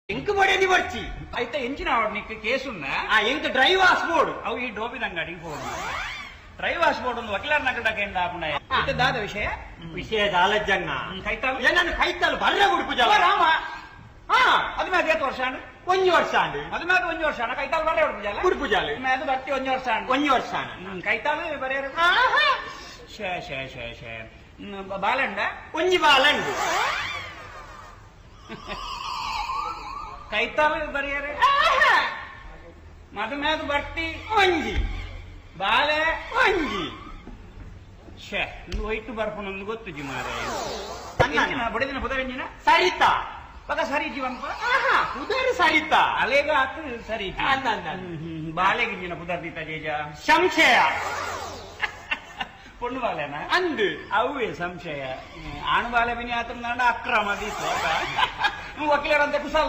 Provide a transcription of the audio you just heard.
ಎಂಕ್ ಬೊಡೆದಿ ಬೊಡ್ಚಿ. ಐತ ಎಂಚಿನ ಆವಡ್ ನಿಕ್ ಕೇಸುನ್ನ? ಆ, ಎಂಕ್ ಡ್ರೈ ವಾಶ್ ಬೋಡು. ಅವು ಈ ಡೋಬಿದ ಅಂಗಡಿಗೆ ಹೋಗಿ ಡ್ರೈ ವಾಶ್ ಬೋರ್ಡ್ ಒಂದು ವಕೀಲರ ನಗಡಕ್ಕೆ ಆಪುಂಡ. ಇತ್ತೆ ದಾದ ವಿಷಯ? ವಿಷಯ ದಾಲಜ್ಜಣ್ಣ. ಕೈತಾಲ್. ಏನನ್ನು ಕೈತಲ್ ಬರ್ರೆ ಉಡುಪು. ರಾಮ. ಹಾ. ಅದು ಮ್ಯಾದ ಏತ್ ವರ್ಷ ಆಂಡ್? ಒಂಜಿ ವರ್ಷ ಆಂಡ್. ಅದು ಮ್ಯಾದ ಒಂಜಿ ವರ್ಷ ಆಂಡ ಕೈತಾಲ್ ಬರ್ರೆ ಉಡುಪು. ಉಡುಪು ಜಾಲ. ಮ್ಯಾದ ಬರ್ತಿ ಒಂಜಿ ವರ್ಷ ಆಂಡ್. ಒಂಜಿ ವರ್ಷ ಆಂಡ್. ಕೈತಾಲ್ ಬರೆಯರು. ಆಹಾ. ಶೇ ಶೇ ಶೇ ಶೇ, ಬಾಲಂಡ? ಒಂಜಿ ಬಾಲಂಡು. ಕೈತಾಲ್ ಬರೆಯರು. ಮದುಮೇದ ಬರ್ತಿ. ಒಂಜಿ. ಬಾಲೆ. ಒಂಜಿ. ಶೇ, ಒಂದು ವೈಟ್ ಬರ್ಪುನೊಂದು ಗೊತ್ತುಜಿ ಮಾರೆ. ಅಣ್ಣ. ಬಡಿದಿನ ಪುದರ್ ಎಂಜಿನ? ಸರಿತಾ. ಬಕ ಸರಿ ಜೀವನ್ಪ. ಆಹಾ, ಉದರ್ ಸರಿತಾ. ಅಲೆಗ ಆತು ಸರಿ. ಅಲ್ಲ, ಅಲ್ಲ, ಅಲ್ಲ. ಬಾಲೆಗಿಂಜಿನ ಪುದರ್ ದೀತ ಜೇಜ? ಸಂಶಯ. ಪೊಣ್ಣು ಬಾಲೆನಾ? ಅಂದು. ಅವೇ ಸಂಶಯ. ಆಣು ಬಾಲೆ ಬಿನಿ ಆತಂದ ಅಕ್ರಮ ದೀಪ. ವಕೀಲರಂತೆ ಕುಶಾಲ.